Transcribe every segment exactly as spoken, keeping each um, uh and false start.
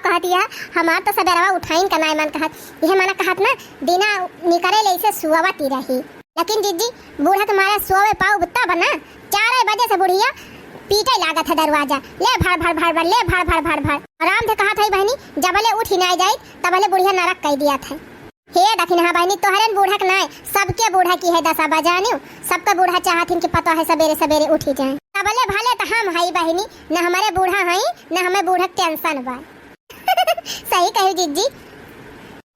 कहत यह, हमार तो सबेरवा उठाइन का नाय मन कहत। यह मना कहत ना, दिना निकरे ले इसे सुअवत ही रही। लेकिन जिज्जी, बूढ़ा के मारे सोवे पाउब तब ना, चार बजे से बुढ़िया पीटे लागत है दरवाजा, ले भड़ भड़ भड़ भड़, ले भड़ भड़ भड़ भड़। आराम से कहत है बहिनी, जबले उठ ही ना जाइत, तबले बुढ़िया नरक कइ दिया था। हे दखिनहा बहिनी, तोहरेन बूढ़ा के नाय, सबके बूढ़ा की है दशा बा जानियो। सबके बूढ़ा चाहत हिन कि पतोह है सबेरे सबेरे उठी जाए। तबले भले त हम हई बहिनी, न हमरे बूढ़ा हई, न हमें बूढ़ा के tension बा। सही कही जिज्जी।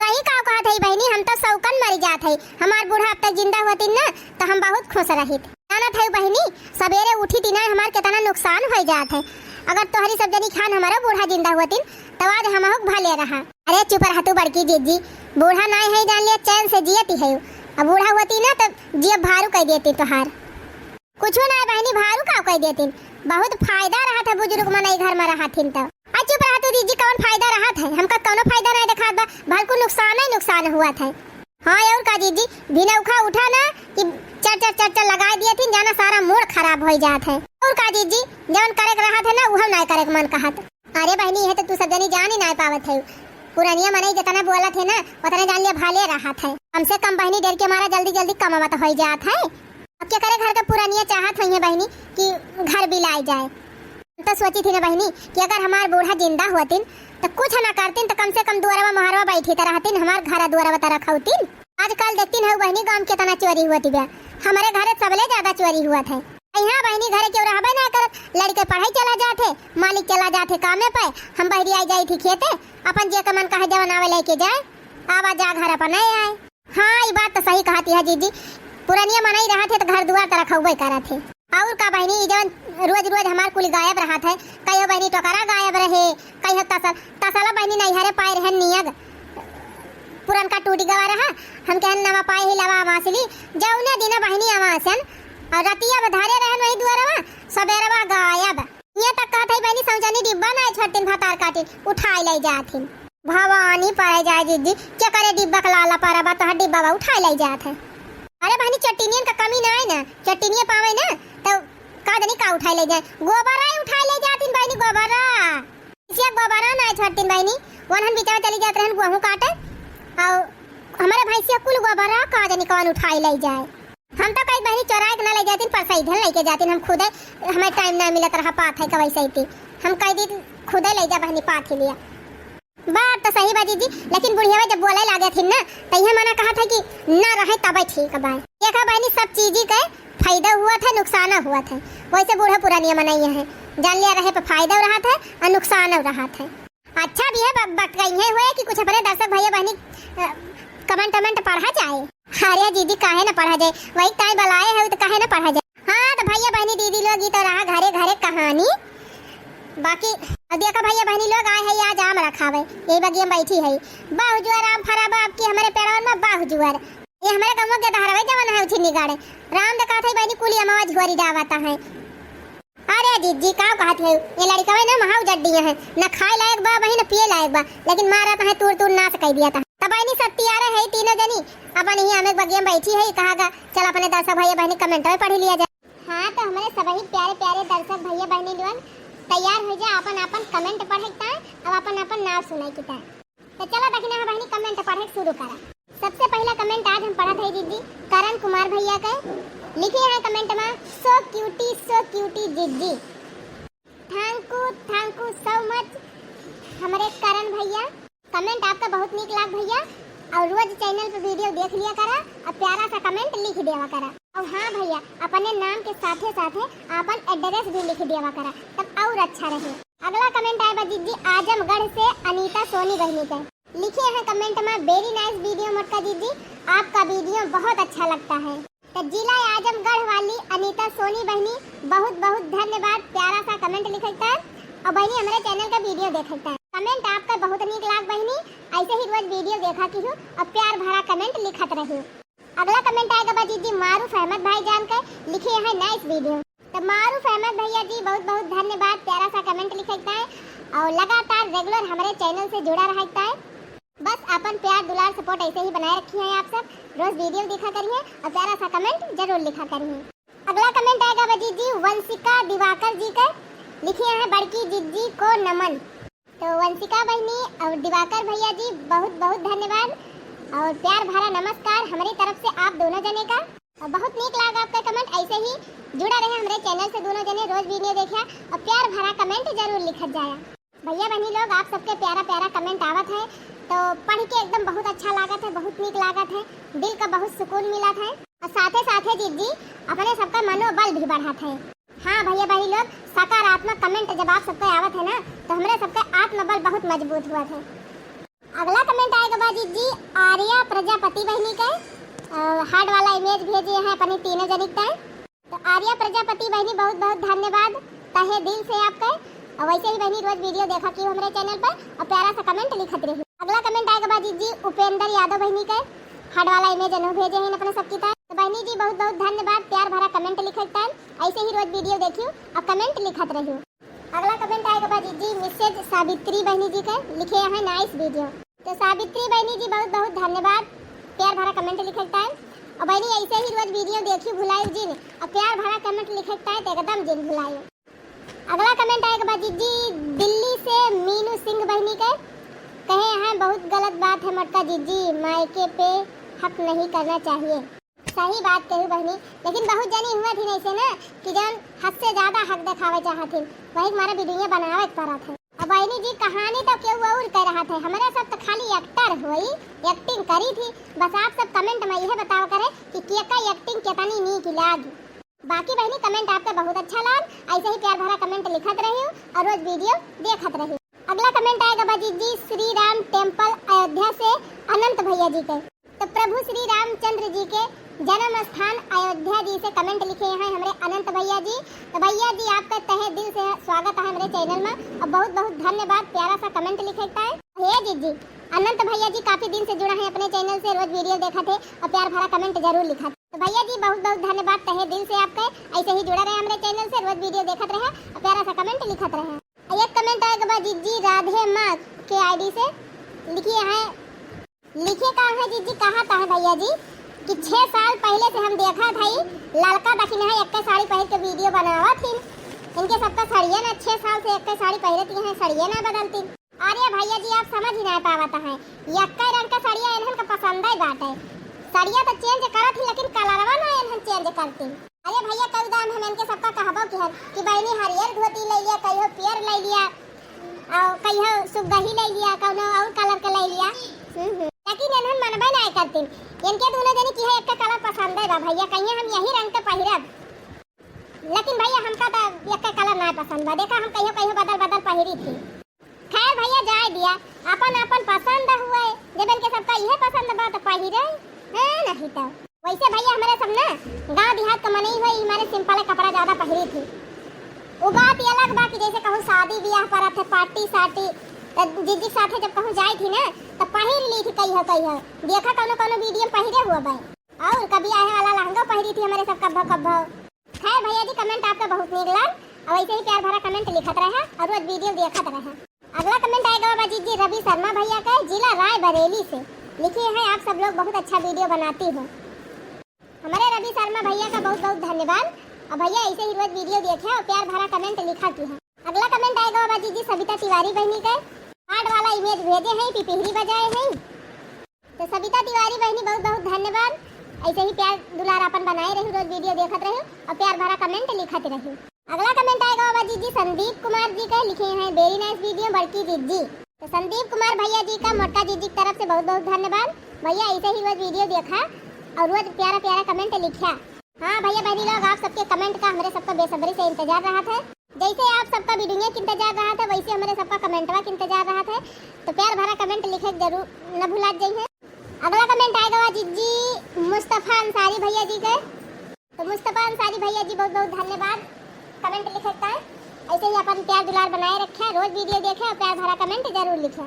सही का कहत हई बहिनी, हम तो सौकन मरी जात हई। हमार बूढ़ा अब तक जिंदा होतिन ना, तो हम बहुत खुश रहित। जानत हई बहिनी, सबेरे उठी ती ना, हमार कितना नुकसान हो जात है। अगर तोहरी सब जनी खान हमारा बूढ़ा जिंदा होतिन, तो आज हमहू के भले रहा। अरे चुप रह तू बड़की जिज्जी, बूढ़ा नाय है जान लिया, चैन से जियती है। अब बूढ़ा होती ना तो जियब भारू कह देती तोहार। कुछो ना बहिनी, भारू का कह देती, बहुत फायदा रहत है बुजुर्ग मनई घर में रहथिन तो। आ चुप रह तू जिज्जी, कौन फायदा रहत है, हमका कौनो फायदा नहीं देखात बा, भलकु नुकसान ही नुकसान हुआ था। हाँ और का जिज्जी, भिनौखा उठा ना कि चर चर चर चर लगाए दिया थी, जाना सारा मूड खराब हो जात है। और का जिज्जी, जौन करे के रहत है ना, उहम नाय करे के मन कहत। अरे बहिनी, यह तो तू सब जनी जान ही नाय पावत है। पुरनिया मनई जितना बोलत है ना, उतना जान लिया भले रहत है। कम से कम बहिनी डर के मारा जल्दी जल्दी कमावत हो जात है। अब क्या करे, घर के पुरनिया चाहत होइहे बहिनी कि घर बिलाए जाए। हम तो सोची थी ना बहिनी कि अगर हमार बूढ़ा जिंदा होतिन तो कुछ ना करतिन, तो कम से कम दुआरवा मोहरवा बैठी तो रहतिन, हमार घर दुआरवा तो रखौतिन। आजकल देखतिन है बहिनी, गाँव में कितना चोरी हुआ बा, हमारे घर सबले ज्यादा चोरी हुआ है। यहाँ बहिनी घरे केहू रहबे ना करत, लड़के पढ़ाई चला जात है, मालिक चला जात है कामे पे, हम बहरी आई जाई थी खेते, अपन जे के मन कहे जवन आवे लेके जाए, आवा जा घर अपन आए आए। हाँ, ई बात तो सही कहत है जिज्जी, पुरनिया मनई रहत है तो घर दुआर तो रखौबे करत है। और का बहिनी, ई जवन रोज रोज हमार कुल गायब रहत है, कहियो बहिनी टोकरा गायब रहे, कहियो तसल, तसला बहिनी नैहरे पाए रहन नियग, पुरनका टूटी गवा रहा, हम कहन नवा पाए ही लवा अमासिली, जौने दिन बहिनी अमासन, और रतिया में धरे रहन वही दुआरवा, सबेरवा गायब। ये तक कहत है बहिनी, सौजनी डिब्बा ना छोड़ दिन भतार काटिन, उठाई ले जाथिन। भवानी परे जाए जिज्जी, के करे डिब्बा के लाला परा बा, तोहर डिब्बा बा, उठाई ले जात है। अरे बहिनी, चट्टिनियन का कमी ना है ना, चट्टिनिया पावे ना, तो का जनी का उठाई ले जाए, गोबरा ही उठाई ले जाथिन बहिनी, गोबरा। इसे गोबरा ना छोड़ दिन बहिनी, वनहन बिचारा चली जात रहन गोहूँ काटे, और हमारे भैंसिया कुल गोबरा का जनी कौन उठाई ले जाए। हम तो कई बहिनी चोराए के ना ले जातिन, पर सीधे लेके जातिन, हम खुदे, हमें टाइम ना मिलत रहा पाथै का वैसे ही थी, हम कह दी खुदे ले जा बहिनी पाथी लिया। बात तो सही बा जिज्जी, लेकिन बुढ़िया जब बोले लागे थी ना, तो यह मना कहा था कि ना रहे तबे ठीक बा। देखा बहिनी, सब चीजी के फायदा हुआ था, नुकसान हुआ था, वैसे बूढ़ा पुरानिया मनई है, जान लिया रहे पे फायदा रहा था और नुकसान रहा था। अच्छा भी है, ब-, बक गई है हुए कि कुछ अपने दर्शक भैया बहनी, अ, comment वमेंट पढ़ा जाए। अरे दीदी, काहे ना पढ़ा जाए, वही ताई बुलाए है तो काहे ना पढ़ा जाए। हाँ, तो भैया बहनी दीदी लोग, ई तो रहा घरे घरे कहानी। बाकी अब देखा भैया बहनी लोग आए है, आज आम रखावे, यही बगिया में बैठी है। बाहुजुअर आम फरा बा आपकी हमारे पेड़वन में, बाहुजुअर। ये हमारे गाँव के दहरवे जवन है उछिन्नी गाड़े। राम देखा था बहनी कुली अमावा झुआरी डावता है। अरे जिज्जी, का कहत है? ये लड़िकवा ना महा उजड्डिया है, न खाए लायक बा वही न पिए लायक बा, लेकिन मारत है तूर तूर नाश कर दिया था। तब बहनी सब तैयार है तीनों जनी, अपन ही हमें बगिया में बैठी है, कहा गा, चल अपने दर्शक भैया बहनी comment में पढ़ लिया जाए। हाँ, तो हमारे सबही प्यारे प्यारे दर्शक भैया बहनी लोग तैयार हो जा, अपन अपन comment पढ़े के ताय, अब अपन अपन नाम सुनाई के ताय। तो चला दखिना बहनी comment पढ़े शुरू करा। सबसे पहला comment आज हम पढ़त है जिज्जी करण कुमार भैया के। लिखे हैं comment में, "So cutie, so cutie जिज्जी।" Thank you, thank you so much हमारे करण भैया। Comment आपका बहुत नीक लाग भैया, और रोज channel पे video देख लिया करा और प्यारा सा comment लिख देवा करा। और हाँ भैया, अपने नाम के साथे साथे आपन address भी लिख देवा करा, तब और अच्छा रहे। अगला comment आए बा जिज्जी आजमगढ़ से अनीता सोनी बहनी के। लिखे हैं comment में, "Very nice video मोटका जिज्जी, आपका video बहुत अच्छा लगता है।" तो जिला आजमगढ़ वाली अनीता सोनी बहनी, बहुत बहुत धन्यवाद प्यारा सा comment लिखता है और बहनी हमारे channel का video देखता है। Comment आपका बहुत नीक लाग बहनी, ऐसे ही रोज video देखा की हूँ और प्यार भरा comment लिखत रही। अगला comment आएगा बा जिज्जी मारूफ अहमद भाईजान के, लिखे हैं, "Nice video।" तो मारूफ अहमद भैया जी, बहुत बहुत धन्यवाद प्यारा सा comment लिखे के ताय और लगातार regular हमारे channel से जुड़ा रहे के ताय। बस अपन प्यार दुलार support ऐसे ही बनाए रखी हैं आप सब, रोज video देखा करिए और प्यारा सा comment जरूर लिखा करिए। अगला comment आएगा बा जिज्जी वंशिका दिवाकर जी के, लिखे हैं, "बड़की जिज्जी को नमन।" तो वंशिका बहिनी और दिवाकर भैया जी, बहुत बहुत धन्यवाद और प्यार भरा नमस्कार हमरे तरफ से आप दोनों जने का। और बहुत नीक लाग आपका comment, ऐसे ही जुड़ा रहे हमरे channel से दोनों जने, रोज video देखा और प्यार भरा comment जरूर लिखत जाया। भैया बहिनी लोग, आप सबके प्यारा प्यारा comment आवत है, तो पढ़ के एकदम बहुत अच्छा लागत है, बहुत नीक लागत है, दिल का बहुत सुकून मिलत है। और साथे साथे जीजी, अपने सबका मनोबल भी बढ़त है। हाँ भैया बहिनी लोग, सकारात्मक comment जब आप सबके आवत है ना, तो हमरे सबके आत्मबल बहुत मजबूत हुआ है। अगला comment आएगा बा जीजी, आर्या प्रजापति बहिनी के, अ, heart वाला image भेजे हैं अपनी तीनों जनी के। तो आर्या प्रजापति बहिनी, बहुत बहुत धन्यवाद तहे दिल से आपके। और वैसे ही बहिनी, रोज video देखा की हमरे channel पर और प्यारा सा comment लिखत रही। अगला comment आएगा बा जीजी उपेंद्र यादव बहिनी के, heart वाला image अनु भेजे हैं अपने सबकी तरफ। तो बहिनी जी, बहुत बहुत धन्यवाद प्यार भरा comment लिखे के time। ऐसे ही रोज video देखियो और comment लिखत रहियो। अगला comment आएगा बा जीजी Missus सावित्री बहिनी जी के, लिखे हैं nice video। तो सावित्री बहिनी जी, बहुत बहुत धन्यवाद प्यार भरा comment लिखे के time। और बहिनी, ऐसे ही रोज video देखियो, भुलाइयो जिन, और प्यार भरा comment लिखे के time तो एकदम जिन भुलाइयो। अगला comment आएगा बा जीजी दिल्ली से मीनू सिंह बहिनी के, कहे हैं बहुत गलत बात है मोटका जीजी, मायके पे हक नहीं करना चाहिए। सही बात कहू बहिनी, लेकिन बहुत जनी हुआ थी ऐसे ना कि जौन हद से ज्यादा हक दिखावे चाहत थी, वही हमारा video बनावे के पड़त है। अब बहिनी जी, कहानी तो केहू और कह रहा था, हमारे सब तो खाली actor हुई, acting करी थी। बस आप सब comment में यह बताओ करे कि केका acting कितनी नीक लागी। बाकी बहिनी, comment आपका बहुत अच्छा लाग, ऐसे ही प्यार भरा comment लिखत रहियो और रोज video देखत रहियो। अगला comment आएगा बा जीजी श्री राम temple अयोध्या से अनंत भैया जी के। तो प्रभु श्री रामचंद्र जी के जन्म स्थान अयोध्या जी से comment लिखे हैं हमरे अनंत भैया जी। तो भैया जी, आपका तहे दिल से स्वागत है हमरे channel में और बहुत बहुत धन्यवाद प्यारा सा comment लिखे का है। हे जीजी, अनंत भैया जी काफी दिन से जुड़ा है अपने channel से, रोज video देखत है और प्यार भरा comment जरूर लिखत। तो भैया जी, बहुत बहुत धन्यवाद तहे दिल से आपके, ऐसे ही जुड़ा रहे हमरे channel से, रोज video देखत रहे और प्यारा सा comment लिखत रहे। एक comment आएगा बा जीजी राधे माँ के ID से, लिखिए हैं, लिखिए का है जीजी, कहा था है भैया जी कि छह साल पहले से हम देखा था, लड़का दखिन है एक साड़ी पहन के video बनावा थी, इनके सबका सड़िया ना, छह साल से एक साड़ी पहनती हैं, सड़िया ना बदलती। अरे भैया जी, आप समझ ही ना पावत हैं, यक्का रंग का सड़िया इन्हन का पसंद ही बाटे। सड़िया तो change करत ही, लेकिन कलरवा ना इन्हन change करती। अरे भैया, कई दाम हम इनके सबका कहबो कि हन कि बहिनी हरियर धोती ले लिया, कहियो पियर ले लिया, और कहियो सुगही ले लिया, कौनो और colour के ले लिया। हम्म, हम्म। लेकिन इन्हन मनबे ना करती। इनके दोनों जनी की है एक colour पसंद है बा भैया, कहिए हम यही रंग के पहिरब। लेकिन भैया, हमका तो एक colour ना पसंद बा। देखा, हम कहियो कहियो बदल बदल पहिरी थी। खैर भैया, जाए दिया, अपन अपन पसंद हुए, जब इनके सबका इहे पसंद बा तो पहिरे, हैं, नहीं तो। वैसे भैया, हमारे सब ना गाँव देहात का मनई हुए, हमारे simple कपड़ा ज्यादा पहिरी थी। वो बात ये अलग बा कि जैसे कहूँ शादी ब्याह पर थे, party साटी, तो जीजी के साथे जब कहूँ जाए थी ना, तो पहिर ली थी कहियो कहियो। देखा, कौनो कौनो video में पहिरे हुआ बा। और कभी आए वाला लहंगा पहिरी थी हमारे सब कब्बो कब्बो। खैर भैया जी, comment आपका बहुत नीक लाग, और ऐसे ही प्यार भरा comment लिखत रहे और रोज video देखत रहे। अगला comment आएगा बा जीजी रवि शर्मा भैया का, जिला रायबरेली से। लिखे हैं, आप सब लोग बहुत अच्छा video बनाती हो। हमारे रवि शर्मा भैया का बहुत बहुत धन्यवाद, और भैया ऐसे ही रोज video देखे और प्यार भरा comment लिखा की है। अगला comment आएगा बा जीजी सविता तिवारी बहिनी का, heart वाला image भेजे हैं, पिपिहरी बजाए हैं। तो सविता तिवारी बहिनी, बहुत बहुत धन्यवाद। ऐसे ही प्यार दुलार अपन बनाए रही, रोज video देखत रही और प्यार भरा comment लिखत रही। अगला comment आएगा बा जीजी संदीप कुमार जी के, लिखे हैं, very nice video बड़की जीजी। तो संदीप कुमार भैया जी का मोटा जीजी की तरफ से बहुत बहुत धन्यवाद। भैया ऐसे ही रोज video देखा और रोज प्यारा प्यारा comment लिखा। हाँ भैया बहनी लोग, आप सबके comment का हमरे सबका बेसब्री से इंतजार रहत है। जैसे आप सबका video के इंतजार रहत है, वैसे हमरे सबका commentवा के इंतजार रहत है। तो प्यार भरा comment लिखे के जरूर न भुलात जइहे। अगला comment आएगा बा जीजी मुस्तफा अंसारी भैया जी के। तो मुस्तफा अंसारी भैया जी, बहुत बहुत धन्यवाद comment लिखे का। ऐसे ही अपन प्यार दुलार बनाए रखे, रोज video देखे और प्यार भरा comment जरूर लिखे।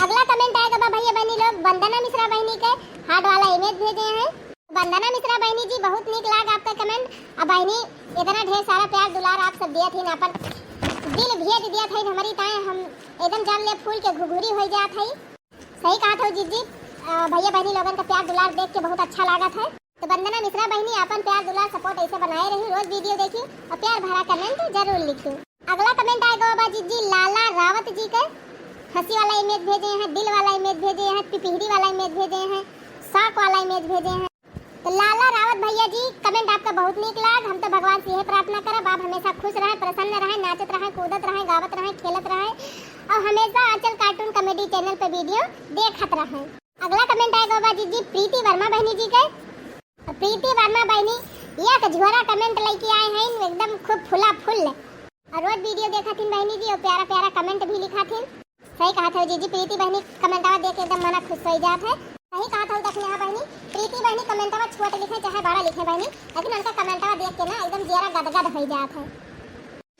अगला comment आएगा बा भैया बहनी लोग, वंदना मिश्रा बहनी के heart वाला image भेजे हैं। वंदना मिश्रा बहनी जी, बहुत नीक लाग आपका comment। अब बहनी इतना ढेर सारा प्यार दुलार आप सब दिया थी ना, अपन दिल भेज दिया था हमारी ताए, हम एकदम जान ले फूल के घुघुरी हो जात है। सही कहा था जीजी, अ, भैया बहनी लोगन का प्यार दुलार देख के बहुत अच्छा लागत है। तो वंदना मिश्रा बहनी, अपन प्यार दुलार support ऐसे बनाए रही, रोज video देखी और प्यार भरा comment जरूर लिखी। अगला comment आएगा बा जीजी लाला रावत जी के। हँसी वाला image भेजे हैं, दिल वाला image भेजे हैं, पिपिहरी वाला image भेजे हैं, शौक वाला image भेजे हैं। तो लाला रावत भैया जी, comment आपका बहुत नीक लाग। हम तो भगवान से यह प्रार्थना करब, आप हमेशा खुश रहें, प्रसन्न रहें, नाचत रहें, कूदत रहें, गावत रहें, खेलत रहें और हमेशा आंचल cartoon comedy channel पे video देखत रहें। अगला comment आएगा बा जीजी प्रीति वर्मा बहनी जी के। और प्रीति वर्मा बहनी एक झोरा comment लेके आए हैं, एकदम खूब फुला फुल। और रोज video देखत हिन बहनी जी और प्यारा प्यारा comment भी लिखत हिन। सही कहत हो जीजी, प्रीति बहनी commentवा देख के एकदम मना खुश होइ जात है। सही कहत हो दखिनहा बहनी, प्रीति बहनी commentवा छोट लिखे चाहे बड़ा लिखे बहनी, लेकिन उनका commentवा देख के ना एकदम जियरा गदगद होइ जात है।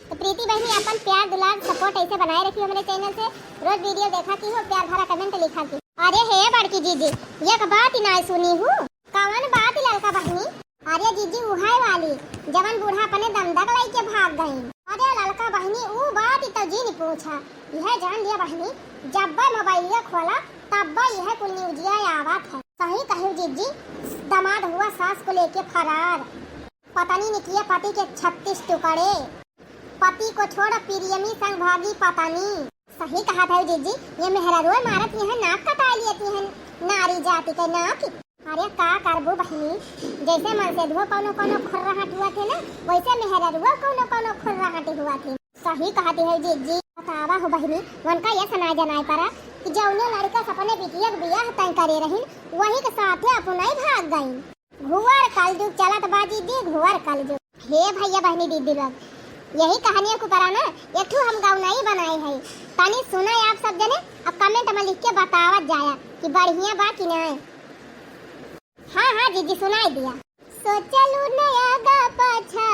तो प्रीति बहनी अपन प्यार दुलार support ऐसे बनाए रखी हमरे channel से, रोज video देखा की हो, प्यार भरा comment लिखा की। अरे हे बड़की जीजी, एक बात ही ना सुनी हूँ। कवन बात ललका बहनी? अरे जीजी उहे वाली, जवन बूढ़ा अपने दमदक लइके भाग गईं। अरे ललका बहनी, ऊ बात ही तो जिन पूछा। यह जान लिया बहनी, जब्बे मोबाइलिया खोला, तब्बे यह कुल न्यूजिया आवत है। सही कही जीजी, दामाद हुआ सास को लेके फरार। पत्नी ने किए पति के छत्तीस टुकड़े। पति को छोड़ प्रियमी संग भागी पत्नी। सही कहत है जीजी, ये मेहरारुआ मारत ही हैं, नाक कटाइ लियत ही हैं, नारी जाति के नाक। अरे का करबू बहिनी, जैसे मनसेधुआ कौनो कौनो खुर्राहट हुआ थे ना, वैसे मेहरारुआ कौनो कौनो खुर्राहट हुआ थे। सही कहत है जीजी। बतावा हो बहिनी, उनका ये सनाय जनाय परा कि जौने लड़का से अपने बिटिया के बियाह तय करे रहिन, वही के साथे अपनाई भाग गईं। घुअर कलजुग चलत बा जीजी, घुअर कलजुग। हे भैया बहिनी दीदी लोग, यही कहानिया के ऊपर ना एक ठो हम गौनई बनाए है, तनी सुना आप सब जने, अब comment में लिख के बतावत जाया कि बढ़िया बा कि नाय। हाँ हाँ जीजी सुनाई दिया। सोचलू नया गा पाछा,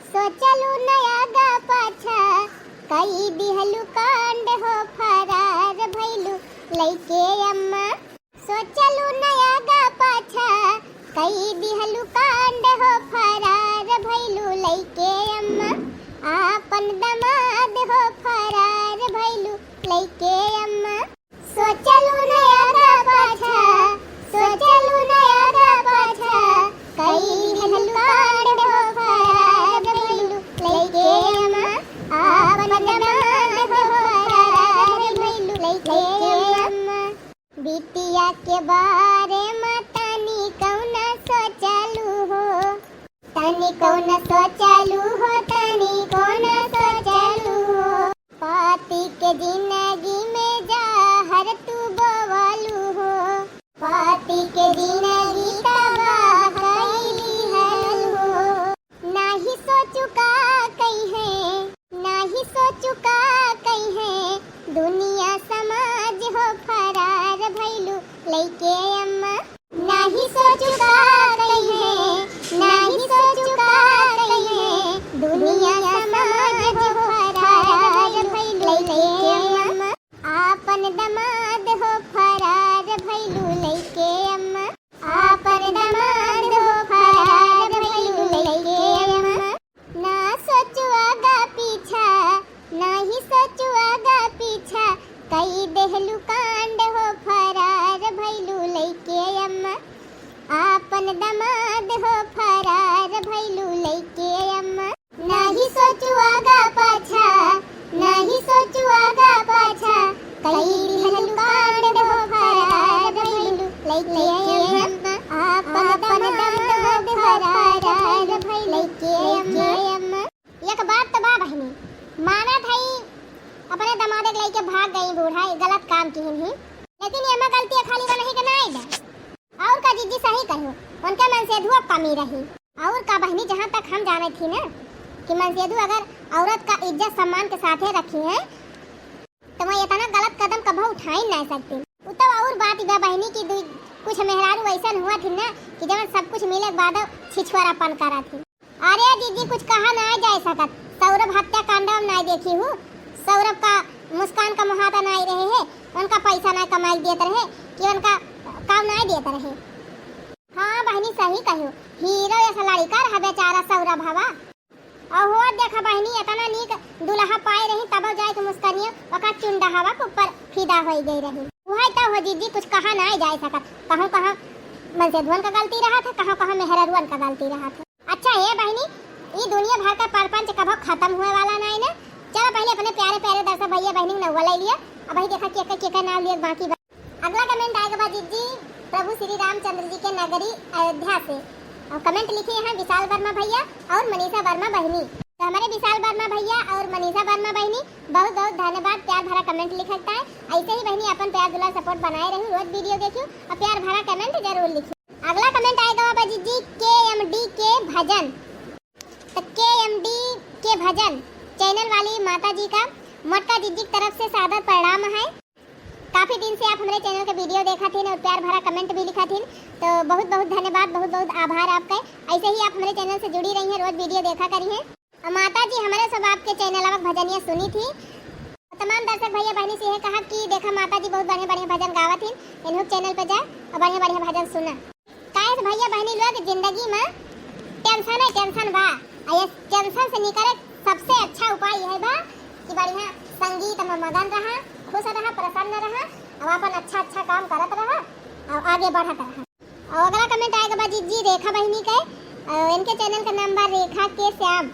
सोचलू नया गा पाछा, कई दिहलू कांड हो फरार भइलू लइके अम्मा। सोचलू नया गा पाछा, कई दिहलू कांड हो फरार भइलू लइके अम्मा। आपन दमाद हो फरार भइलू लइके अम्मा। सोचलू नया गा पाछा, सोचलू नया गा पाछा, कई दिहलू कांड हो फरार भइलू लइके अम्मा। आपन दमाद हो फरार भइलू लइके अम्मा। बिटिया के बारे में तनी कौना सोचलू हो, तनी कौना सोचलू हो, तनी कौना सोचलू हो। पति के जिंदगी में जहर तू बोवलू हो, पति के जिंदगी तबाह कइली है हो। नाही सोचू का कइहे, नाही सोचू का कइहे, दुनिया समाज हो फरार भइलू लइके अम्मा। नाही सोचू का कइहे, नाही सोचू का कइहे, दुनिया समाज हो फरार भइलू लइके अम्मा। आपन दमाद हो फरार भइलू लइके अम्मा। आपन दमाद हो फरार भइलू लइके अम्मा। ना सोचू आगा पीछा, नाही सोचू आगा पीछा, कई देहलू कांड हो फरार भइलू लइके अम्मा। आपन दमाद हो फरार भइलू लइके अम्मा। नाही सोचू आगा पाछा, नाही सोचू आगा पाछा, कई दिहलू कांड हो फरार भइलू लइके अम्मा। आपन दमाद हो फरार भइलू लइके अम्मा। एक बात तो बा बहिनी, मानत हई अपने दमाद के लइके भाग गई बूढ़ा, ई गलत काम किहिन ही, लेकिन एमा गलती खाली वनही के नाई बा। और का जीजी सही कहो, उनके मनसेधुआ कमी रही। और का बहिनी, जहाँ तक हम जाने थी ना कि मनसेधु अगर औरत का इज्जत सम्मान के साथे रखी है तो वह इतना गलत कदम कभो उठाई नहीं सकती। उ तो और बात बा बहिनी की दुई कुछ मेहरारू ऐसन हुआ थी ना कि जब सब कुछ मिले के बाद छिछुआरापन करा थी। अरे जीजी, कुछ कहा नाय जाय सकत। सौरभ हत्याकांड हम नाय देखी हूँ। सौरभ का मुस्कान का मुहाता नाय रहे है, उनका पैसा नाय कमाई देत रहे कि उनका काम नाय देत रहे। हाँ बहिनी, सही कहो, हीरो ऐसा लड़का रहा बेचारा सौरभ हवा। और हो देखा बहिनी, इतना नीक दुल्हा पाए रही, तब जाए के मुस्कानिया ओका चुंडा हवा के ऊपर फिदा हो गई रही। वही तो हो जीजी, कुछ कहा नाय जाय सकत। कहूँ कहूँ मनसेधुअन का गलती रहा था, कहूँ कहूँ मेहररुअन का गलती रहा था। अच्छा हे बहिनी, ई दुनिया भर का परपंच कभो खत्म हुए वाला नाई ना। चलो पहले अपने प्यारे प्यारे दर्शक भैया बहिनी नौवा ले लिया, अबहीं देखा केकर केकर नाम लियक बाकी बा। अगला comment आए के बा जिज्जी, प्रभु श्री रामचंद्र जी के नगरी अयोध्या से। और comment लिखे हैं विशाल वर्मा भैया और मनीषा वर्मा बहिनी। तो हमरे विशाल वर्मा भैया और मनीषा वर्मा बहिनी, बहुत बहुत धन्यवाद प्यार भरा comment लिखत है। ऐसे ही बहिनी अपन प्यार दुलार support बनाए रही, रोज video देखियो और प्यार भरा comment जरूर लिखियो। अगला comment आए के बा जिज्जी, के एम डी के भजन। तो के एम डी के भजन channel वाली माता जी का मोटका जिज्जी की तरफ से सादर प्रणाम है। काफी दिन से आप हमरे channel के video देखा थीन और प्यार भरा comment भी लिखा थीन, तो बहुत बहुत धन्यवाद, बहुत बहुत आभार आपका। ऐसे ही आप हमरे channel से जुड़ी रही हैं, रोज video देखा करी हैं। और माता जी हमरे सब आपके channel आवक भजनिया सुनी थी। तमाम दर्शक भैया बहनी से यह कहा कि देखा माता जी बहुत बढ़िया बढ़िया भजन गावत थीन, इन्हों channel पे जा और बढ़िया बढ़िया भजन सुना। काहे से भैया बहनी लोग, जिंदगी में tension है, tension बा। और ये tension से निकले सबसे अच्छा उपाय यह बा कि बढ़िया संगीत में मगन रहा, खुश रहा, प्रसन्न रहा और अपन अच्छा अच्छा काम करत रहा और आगे बढ़त रहा। और अगला comment आए के बा जिज्जी रेखा बहनी के, अ, इनके channel का नाम बा रेखा के श्याम।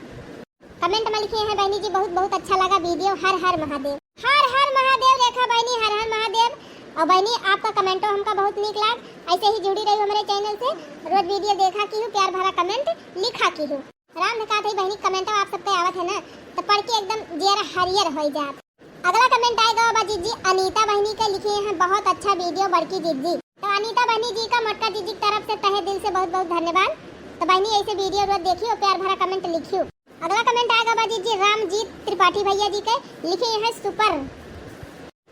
Comment में लिखे हैं बहनी जी, बहुत बहुत अच्छा लगा video, हर हर महादेव। हर हर महादेव रेखा बहनी, हर हर महादेव। और बहनी आपका commentओ हमका बहुत नीक लाग, ऐसे ही जुड़ी रही हमरे channel से, रोज video देखा की हूँ, प्यार भरा comment लिखा की हूँ। राम धकात है बहनी, commentओ आप सबके आवत है ना, तो पढ़ के एकदम जियरा हरियर हो जात। अगला comment आए गवा बा जिज्जी अनीता बहनी के, लिखे हैं बहुत अच्छा video बड़की जिज्जी। तो अनीता बहनी जी का मोटका जिज्जी की तरफ से तहे दिल से बहुत बहुत धन्यवाद। तो बहनी ऐसे video रोज देखियो, प्यार भरा comment लिखियो। अगला comment आए गवा बा जिज्जी रामजीत त्रिपाठी भैया जी के, लिखे हैं super।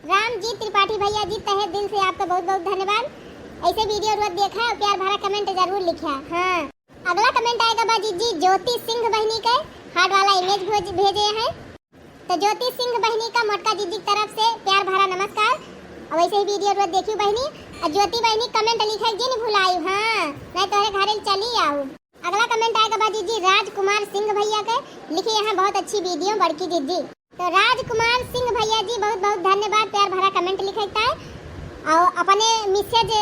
रामजीत त्रिपाठी भैया जी तहे दिल से आपका बहुत बहुत धन्यवाद। ऐसे video रोज देखा और प्यार भरा comment जरूर लिखा। हाँ, अगला comment आए गवा बा जिज्जी ज्योति सिंह बहनी के, heart वाला image भेज-, भेजे हैं। तो ज्योति सिंह बहनी का मोटका जिज्जी की तरफ से प्यार भरा नमस्कार। और वैसे ही video रोज देखियो बहनी। और ज्योति बहनी comment लिखे जिन भुलायु, हाँ, नहीं तोहरे घरे चली आऊ। अगला comment आए गवा बा जिज्जी राजकुमार सिंह भैया के, लिखे हैं बहुत अच्छी video बड़की जिज्जी। तो राजकुमार सिंह भैया जी बहुत बहुत धन्यवाद प्यार भरा comment लिखे है। और अपने message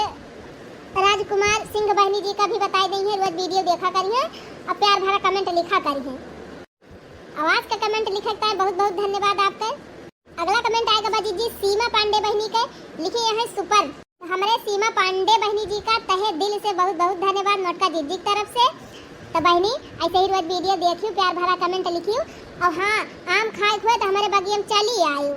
राजकुमार सिंह बहनी जी का भी बताई देंगे, रोज video देखा करिए और प्यार भरा comment लिखा करिए। आवाज का comment लिखे के ताई बहुत बहुत धन्यवाद आपका। अगला comment आए गवा बा जिज्जी सीमा पांडे बहनी के, लिखे हैं super। हमरे सीमा पांडे बहनी जी का तहे दिल से बहुत बहुत धन्यवाद मोटका जिज्जी की तरफ से। तो बहनी ऐसे ही रोज video देखियो, प्यार भरा comment लिखियो। और हाँ, आम खाए के हुए तो हमारे बगिया में चली आयो।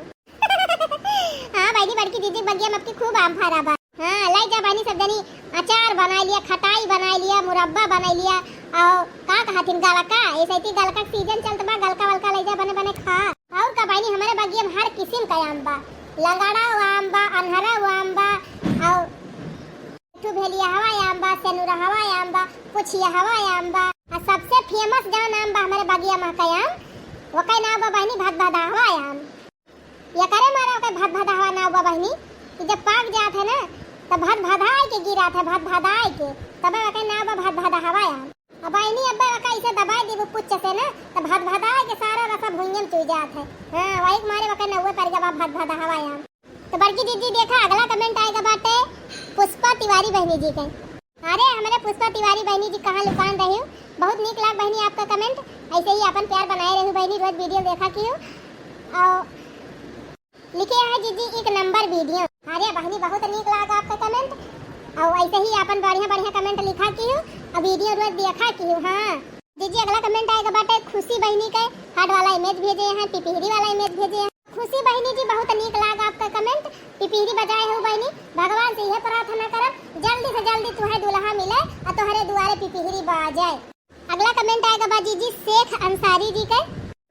हाँ बहनी, बड़की जिज्जी बगिया में आपकी खूब आम फरा बा। हाँ, लाई जा बहनी सब जनी, अचार बनाई लिया, खटाई बनाई लिया, मुरब्बा बनाई लिया, और का कहथिन, गलका, ऐसे ही गलका के season चलत बा, गलका वलका लाई जा, बने बने खा। और का बहनी, हमारे बगिया में हर किस्म का आम बा, लंगड़ा आम बा, अनहरा आम बा, और ठू भेलिया हवा आम बा, सेनुरा हवा आम बा, पुछिया हवा आम बा, और सबसे famous जौन आम बा हमारे बगिया में का आम, ओकर नाम बा बहनी भदभदा हवा आम। एकरे मारे ओके भदभदहवा नाव बा बहिनी, कि जब पाक जात है ना, तब भदभदाए के गिरात है, भदभदाए के, तब ओके नाव बा भदभदहवा आम। अब बहिनी, अब ओके ऐसे दबाए दीबू पुच्च से ना, तब भदभदाए के सारा रसा भुइयम चुई जात है। हाँ, वही के मारे ओके नौवे पर गवा भदभदहवा आम। तो बड़की जिज्जी देखा, अगला comment आए के बाटे पुष्पा तिवारी बहिनी जी के। अरे, हमरे पुष्पा तिवारी बहिनी जी कहाँ लुकान रही हो? बहुत नीक लाग बहिनी आपका comment, ऐसे ही अपन प्यार बनाए रही बहिनी, रोज video देखा की हो। और लिखे हैं जिज्जी एक number video। अरे बहिनी, बहुत नीक लाग आपका comment, और ऐसे ही अपन बढ़िया बढ़िया comment लिखा की हो, और video रोज देखा की हो। हाँ जिज्जी, अगला comment आए के बाटे खुशी बहिनी के, heart वाला image भेजे हैं, पिपिहरी वाला image भेजे हैं। खुशी बहिनी जी, बहुत नीक लाग आपका comment, पिपिहरी बजाए हो बहिनी। भगवान से यह प्रार्थना करब, जल्दी से जल्दी तुहे दुल्हा मिले और तोहरे दुआरे पिपिहरी बाजे। अगला comment आए के बा जिज्जी शेख अंसारी जी के।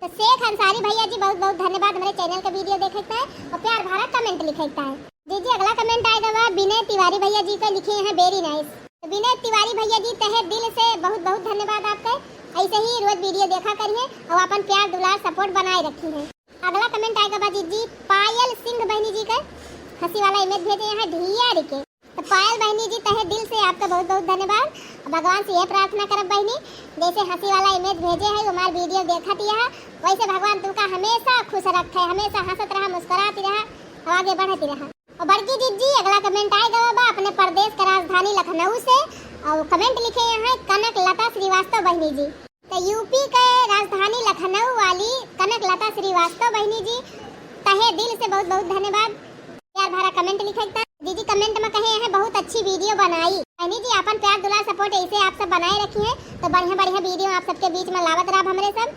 तो शेख अंसारी भैया जी, बहुत बहुत धन्यवाद हमारे channel के video देखे के ताई और प्यार भरा comment लिखे के ताई। जिज्जी, अगला comment आए के बा विनय तिवारी भैया जी के, लिखे हैं very nice। तो विनय तिवारी भैया जी, तहे दिल से बहुत बहुत धन्यवाद आपके, ऐसे ही रोज video देखा करिए और अपन प्यार दुलार support बनाए रखिए। अगला comment आए के बा जिज्जी पायल सिंह बहिनी जी के, हंसी वाला image भेजे हैं ढियारी के। तो पायल बहिनी जी, तहे दिल से आपका बहुत बहुत धन्यवाद। भगवान से ये प्रार्थना करब बहिनी, जैसे हंसी वाला image भेजे है, हमार video देखत रहा, वैसे भगवान तुमका हमेशा खुश रखे, हमेशा हंसत रहा, मुस्कुराती रहा और आगे बढ़ती रहा। और बड़की जिज्जी, अगला comment आए गवा बा अपने प्रदेश के राजधानी लखनऊ से, और comment लिखे हैं कनक लता श्रीवास्तव बहिनी जी। तो यूपी के राजधानी लखनऊ वाली कनक लता श्रीवास्तव बहिनी जी, तहे दिल से बहुत बहुत धन्यवाद। प्यार भरा comment लिखे के ताईं। जीजी comment में कहे हैं, "बहुत अच्छी video बनाई।" बहनी जी, आपन प्यार दुलार support ऐसे आप सब बनाए रखिहैं, तो बढ़िया बढ़िया video आप सबके बीच में लावत रहब हमरे सब।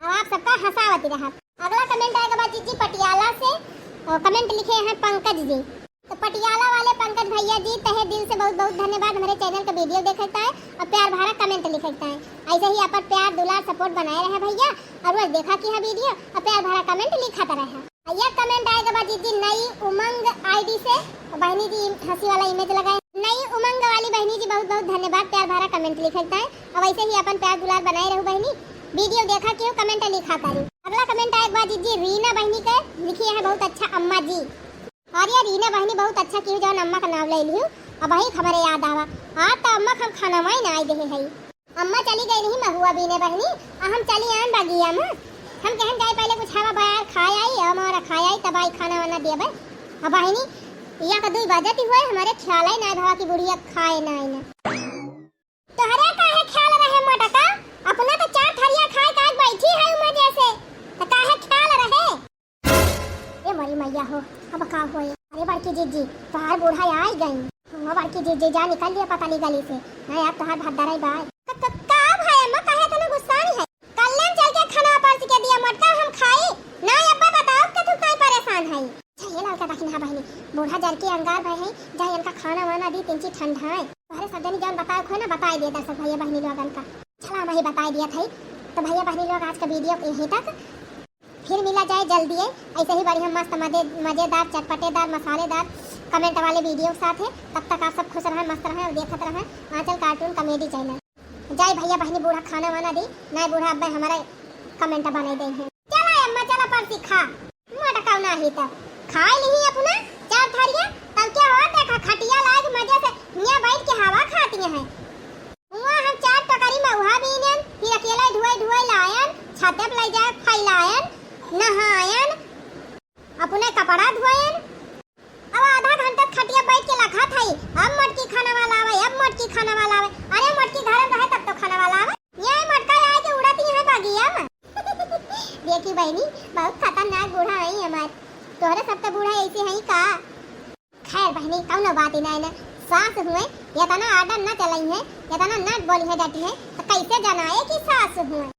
अब आप सबका हंसावत रहब। अगला comment आए के बा जीजी पटियाला से, और comment लिखे हैं पंकज जी। तो पटियाला वाले पंकज भैया जी, तहे दिल से बहुत बहुत धन्यवाद हमरे channel का video देखे के ताईं और प्यार भरा comment लिखे के ताईं। ऐसे ही आपन प्यार दुलार support बनाए रहे भैया, और रोज देखा किहा video और प्यार भरा comment लिखत रहे। और यह comment आए के बा जीजी नई उमंग ID से, और बहनी जी हंसी वाला image लगाए। नई उमंग वाली बहनी जी बहुत बहुत धन्यवाद प्यार भरा comment लिखे के ताईं, और वैसे ही आपन प्यार दुलार बनाए रहू बहनी, video देखा किहू comment लिखा करू। अगला comment आए के बा जीजी रीना बहनी के, लिखी है बहुत अच्छा अम्मा जी। अरे रीना बहनी बहुत अच्छा किहू जौन अम्मा का नाम ले लिहू, अब वही हमरे याद आवा। आज तो अम्मा का हम खाना वाई ना आई देहे हई। अम्मा चली गई रही महुआ बीने बहनी, आ हम चली आन बगिया में। हम कहन जाए पहले कुछ हवा बयार खाए आई, हम और खाए आई तब आई खाना वाना देबे। अब बहनी या का दुई बजत ही हुए, हमरे ख्याल ही ना भवा की बुढ़िया खाए ना आई ना। तोहरे काहे ख्याल रहे मोटका? अपना तो चार थरिया खाए काहे बैठी है मजे से, तो काहे ख्याल रहे? ए मोरी मैया हो, अब का होए? अरे बड़की जीजी, तोहार बूढ़ा आई गई। हाँ बड़की जीजी, जा निकल लिया पतली गली से, नहीं अब तोहार भद्दर आई बाय। क-, क-, का भाई अम्मा, काहे इतना गुस्सा है? कल्याण चल के खाना परस के दिया मोटका, हम खाई। ना अब्बा बताओ के तू काहे परेशान है? अच्छा ये लड़का देखी ना बहनी, बूढ़ा जर के अंगार भय है, जा इनका खाना वाना दी, तिनची ठंडा है। तोहरे सब जनी जौन बताए खोए ना, बताए दिए दर्शक भैया बहनी लोगन का। चला हम ही बताए दिया था। तो भैया बहनी लोग आज का video यहीं तक। फिर मिला जाए जल्दी है ऐसे ही बढ़िया मस्त मजे-, मजेदार, चटपटेदार, मसालेदार comment वाले video के साथ है। तब तक आप सब खुश रहें, मस्त रहें और देखत रहें आंचल cartoon comedy channel। जाए भैया बहनी बूढ़ा खाना वाना दी, नहीं बूढ़ा अब्बे हमारा comment बनाई दे हैं। चला अम्मा चला परसी खा, मोटका ना ही तो खाए लिही अपना चार थरिया, तब क्या हो देखा खटिया लाग मजे से हियां बैठ के हवा खाती हैं। हुआ हम चार टोकरी महुआ बीनन, फिर अकेले ढुए ढुए लायन, छाते पे ले जाए फैलायन, नहायन, अपने कपड़ा धोयन। अब आधा घंटा खटिया बैठ के लखत हई, अब मोटकी खाना वाला आवे, अब मोटकी खाना वाला आवे। अरे मोटकी घर में रहे तब तो खाना वाला आवे। ये मोटका आए के उड़त ही है बगिया में। देखी बहनी, बहुत खतरनाक बूढ़ा है हमार। तोहरे सब तो बूढ़ा ऐसे हैं का? खैर बहनी, कौनो बात ही ना है ना। सास हुए, इतना आर्डर न चलाई है, इतना न बोली है डटी है, तो कैसे जनाए कि सास हुए?